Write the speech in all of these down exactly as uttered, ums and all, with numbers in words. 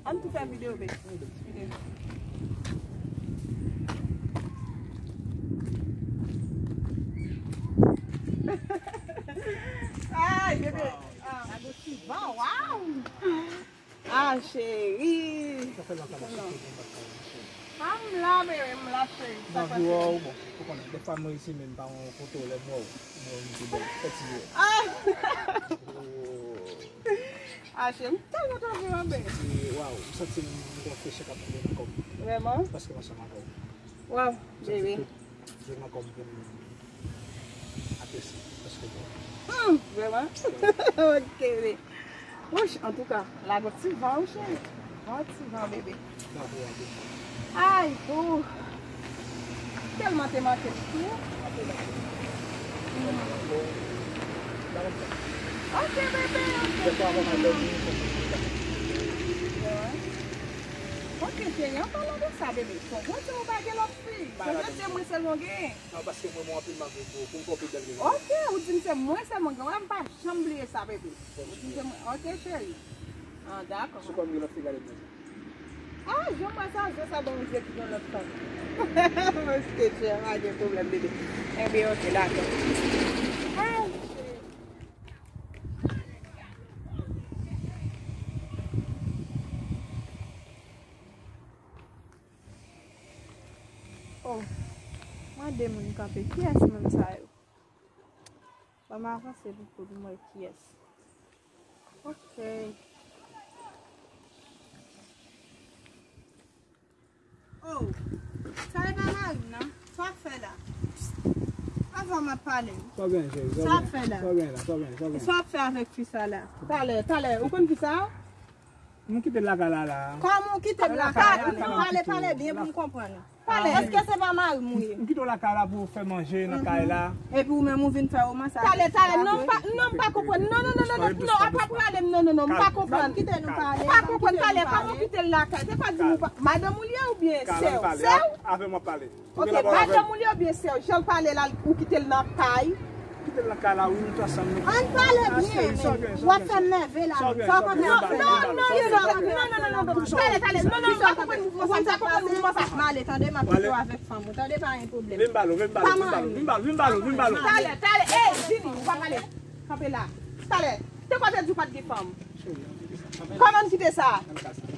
Ann tou fè videyo, babe. Videyo. Ay, bebe. Ah, gade ti van, waw. Ah, cheri. Sa fè lontan m ap chèche w, m pa t ka wè w, cheri. Ah, m la, bebe, m la, cheri. Sa pase? Bon, ou konnen, dèfwa mwen resi menm pa yon foto, lè m wè w, m wè w, m di, bon, fè ti. Ah! Oh. Ah, cheri, m tèlman t anvi w, bebe. E, waw, m santi m gen yon frechè k ap koule nan kò m. Vrèman? Paske m ansanm avè w. Waw, bebe. M santi tout je nan kò m pou m apresye, paske bon. Hmm, vrèman? Ok, bebe. Wouch, antouka, la gon ti van, wi, cheri. Gon ti van, bebe. Ay, oh. Tèlman te manke m tou. Ok, bebe, ok. Ok, cheri, an palan de sa, bebe, fò w di ou pa gen lòt fi. Fò w di mwen sèlman gen. Non, paske mwen, mwen anpil m ap vin pou, pou m fè w pi bèl ke sa. Ok, ou di m se mwen sèlman gen. Wè, m pa janm bliye sa, bebe. Ou di m se mwen. Ok, cheri. Ah, dakò. Sou kòm gen lòt fi gade m nan je. Ah, jan m wè sa, je sa ban yon je ki gen lòt fanm. Paske je pa gen pwoblèm, bebe. Ebyen, ok, dakò. Ay, cheri. Oh, mwen de moun kanpe. Kiyès moun sa yo? Ban m avanse pou, pou m wè kiyès. Ok. Oh, sa e pa mari m nan? Sa w ap fè la? Avan m ap pale. Sa w gen, cheri? Sa w ap fè la? Sa w gen la? Sa w gen? Sa w gen? Sa w ap fè avèk fi sa la? Talè, talè, ou konn fi sa? Nou kite l lakay la, la. Kòman w kite m lakay la? Pale, pale byen pou m konprann. Pale. Èske se pa mari m ou ye? M kite w lakay la pou w fè manje nan kay la. Epi ou menm ou vin fè woman sa. Talè, talè, non, m pa, non, m pa konprann. Non, non, non, non, non, non, a pa prale m, non, non, non, m pa konprann. Kite nou pale. M pa konprann, talè, kòman w kite l lakay? Se pa di m ou pa, madanm ou l ye oubyen sè w? Sè w? Avè m w ap pale. Ok, madanm ou li oubyen sè w, jan l pale la, ou kite l nan kay? Kite l nan kay la, wi, nou t ansanm, nou. Ann pale byen, men. W ap fè m nève la. Sa w konn fè? Non, non, non, non, non, non, non, non, non, talè, talè, non, non, m pa konprann mouvman sa, m pa konprann mouvman sa. M ale, tande, m ap kite w avèk fanm ou, tande, pa gen pwoblèm. Vin balo, vin balo, vin balo, vin balo, vin balo, vin balo. Talè, talè, ey, Dini, ou pa pale. Kanpe la. Talè, te kwa te di w pa t gen fanm? Kòman m kite sa?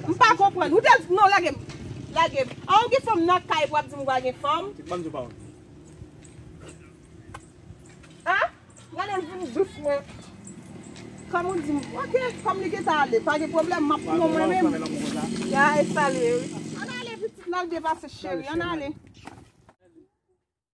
M pa konprann. Ou te di non, lage m. Lage m. A, ou gen fanm nan kay pou w ap di m ou pa gen fanm? Ban m di w pawòl. A? Gade l vin dous mwen. Kòm ou di m, ok, kòm li gentan ale, pa gen pwoblèm, m ap pran mwen menm. Ya, e salye, wi. Ann ale, pitit, n al byen pase, cheri, ann ale.